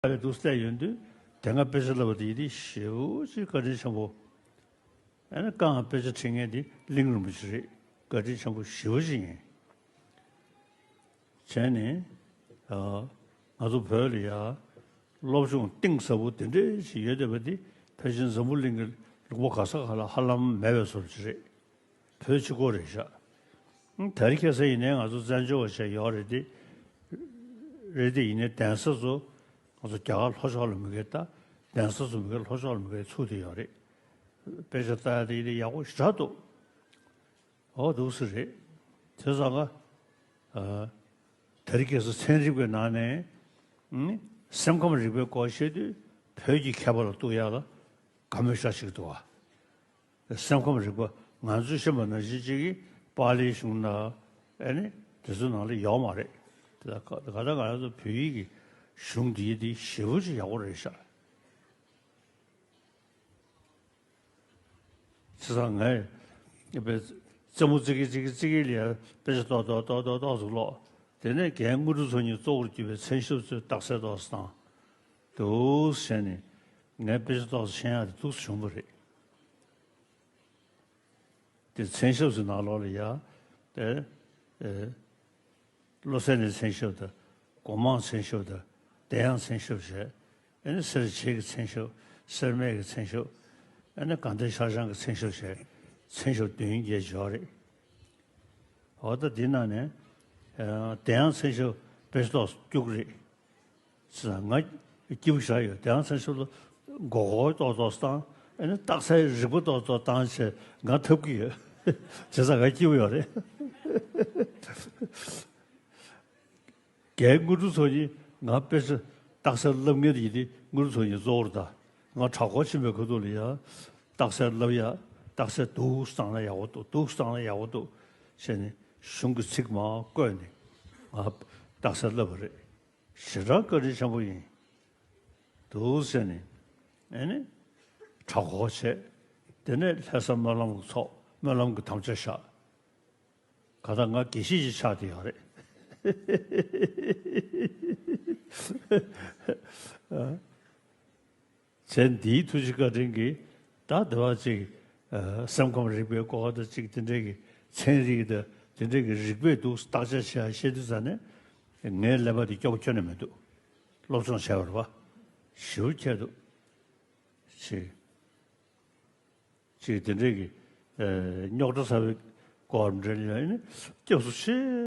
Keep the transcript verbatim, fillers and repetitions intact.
ལས་འདུག་སེ་ཡོང་དུས། དེ་སྔ་དཔེ་ཆ་བསླབ་པ་དེ་ཡིན་དེ་ཞེ་པོ་ཅིག་བཀའ་དྲིན་ཆེན་པོ། ཨ་ནི་རྐང་དཔེ་ཆ་ཁྲིད་མཁན་དེ་གླིང་རིན་པོ་ཆེ་རེད། བཀའ་དྲིན་ཆེན་པོ་ཞེ་པོ་ཅིག་ཡིན། བྱས་ནས། ཨ། ང་ཚོ་བོད་ལ་ཡ། སློབ་སྦྱོང་གཏིང་ཟབ་པོ་དེ་འདྲས་ཞིག་ཡོད་བསྡད་པ་འདི་ཕལ་ཆེར་འཛམ་བུ་གླིང་གི་ལུང་པ་ག་ས་ག་ལ་ཧ་ལམ་མེད་པའི་བཟོ་འདྲ་ཅིག་རེད། བོད་གཅིག་པོ་རེད་ཤག་ཨང་། དེ་རིང་ཁ་སང་ཡིན་ནའི་ང་ཚོ་བཙན་བྱོལ་བ་བྱས་ཡོད་རེད་དེ། རེད་དེ་ཡིན་ནའི་གདན་ས་ཚོ་ང་ཚོ་རྒྱ་གར་ལྷོ་ཕྱོགས་ལ་མི་སྒེར་ད། གདན་ས་ཚོ་མི་སྒེར་ལྷོ་ཕྱོགས་ལ་མི་སྒེར་ཚུགས་བསྡད་ཡོད་རེད། དཔེ་ཆ་ལྟ་ཡ་དེ་ཡིན་ནའི་ཡག་པོ་ཞེ་དྲག་འདུག་འོ་འདུག་སེ་རེད། དེ་ཙང་ཀ་ཨ། དེ་རིང་ཁ་སང་ཚན་རིག་པའི་ནང་ནས། ཨང་། སེམས་ཁམས་རིག་པའི་སྐོར་བཤད་དུས་བོད་ཀྱི་མཁས་པ་ལ་གཏུག་ཡག་ལ་དགའ་མོས་ཤ་ཞིག་འདུག་ཨ། སེམས་ཁམས་རིག་པ་ང་ཚོས་ཤེས་པ་ནང་བཞིན་གཅིག་གིས་པཱ་ལིའི་གཞུང་ན། ཨ་ནི་དེ་ཚོའི་ནང་ལ་ཡོད་མ་རེད། དེ་ལ་ག་ག་ད་ང་ཚོ་བོད་ཡིག་གི་གཞུང་འདི་འདི་ཞེ་པོ་ཅིག་ཡག་པོ་རེད་ཤག་བྱས་ཙང་ངས་དཔེ་རྩེད་མོ་རྩེ་གི་རྩེ་གི་རྩེ་གི་ལ་ཡ་དཔེ་ཆ་ཏོག་ཏོག་ཏོག་ཏོག་ཏོག་ཙམ་ཀློག་དེ་ནས་རྒན་དངོས་གྲུབ་མཚོ་གཉིས་གཙོ་བོར་གྱུར་པའི་མཚན་ཞབས་ཚོའི་རྟགས་གསལ་ཏོག་ཙམ་བཏང་། འདུག་སེ་བྱས་ནས་ངས་དཔེ་ཆ་ཏོག་ཙམ་ཤེས་ཡག་དེ་འདུག་སེ་བྱུང་བ་རེད། དེ་མཚན་ཞབས་ཚོའི་ནང་ལོགས་ལ་ཡ། དེ། ཨེ། བློ་གསལ་གནས་མཚན་ཞབས་དང་། སྒོ་མང་མཚན་ཞབས་དང་། བདེ་དབྱངས་མཚན་ཞབས་བྱས། ཨ་ནི་སེར་བྱེས་ཀྱི་མཚན་ཞབས། སེར་སྨད་ཀྱི་མཚན་ཞབས། ཨ་ནི་དགའ་ལྡན་ཤར་བྱང་གི་མཚན་ཞབས་བྱས། མཚན་ཞབས་བདུན་བརྒྱད་ཅིག་ཡོད་རེད། འོ་ད་འདི་ནང་ནས། ཨ། བདེ་དབྱངས་མཚན་ཞབས་དཔེ་ཆ་ཏོག་ཙམ་སྐྱུག་རེད། ཙང་ང་སྐྱིད་པོ་ཞེ་དྲག་ཡོད། དེ་ཡང་མཚན་ཞབས་ལ་མགོ་སྐོར་ཏོག་ཏོག་བཏང་། ཨ་ནི་རྟགས་གསལ་རིག་པ་ཏོག་ཏོག་བཏང་བྱས་ང་འཐབ་ཀྱི་ཡོད། བྱས་ཙང་ང་སྐྱིད་པོ་ཡོད་རེད། རྒན་དངོས་གྲུབ་མཚོ་གཉིས་ང་དཔེ་ཆ་རྟགས་གསལ་བསླབ་མཁན་དེ་ཡིན་དེ་དངོས་གྲུབ་མཚོ་གཉིས་གཙོ་བོར་གདའ། ང་དྲག་པོ་ཕྱིན་པའི་ཁ་ཐུག་ལ་ཡ། རྟགས་གསལ་བསླབ་ཡ། རྟགས་གསལ་འདུག་སེ་བཏང་ན་ཡག་པོ་འདུག་འདུག་སེ་བཏང་ན་ཡག་པོ་འདུག་བྱས་ནས་གཞུང་གི་ཚིག་མར་བཀོད་ནས་ང་རྟགས་གསལ་བསླབ་པ་རེད། ཞེ་དྲག་བཀའ་དྲིན་ཆེན་པོ་ཡིན། འདུག་སེ་བྱས་ནས། ཨ་ནི། དྲག་པོ་བྱས། དེ་ནས་ལྷ་ས་སྨོན་ལམ་གྱི་ཚོགས། སྨོན་ལམ་གྱི་དམ་བཅའ་བཞག་ག་ད་ང་དགེ་བཤེས་ཤིག་ཆགས་བསྡད་ཡོད་རེད། ཨ། བྱས་འདིའི་ཐུགས་རྗེ་བཀའ་དྲིན་གྱིས་ད་དེ་བ་ཅིག་ཨ། སེམས་ཁམས་རིག་པའི་སྐོར་དང་ཅིག་དེ་འདྲའི་གི་ཚན་རིག་དང་དེ་འདྲའི་གི་རིག་པས་འདུག་བརྟག་དཔྱད་བྱེད་ཡ་བཤད་དུས་ཙ་ནས་ངའི་ཀླད་པ་དེ་སྐྱོ་པོ་ཁྱོན་ནས་མི་འདུག་སློབ་སྦྱོང་བྱས་པ་རེད་པ། ཞེ་པོ་ཁྱད་འདུག་ཅིག་ཅིག་དེ་འདྲའི་གི་ཨ། རྙོག་དྲ་ཚ་བའི་སྐོར་འདྲ་ལ་ཡིན་ན་སྐྱབས་སུ་མཆི།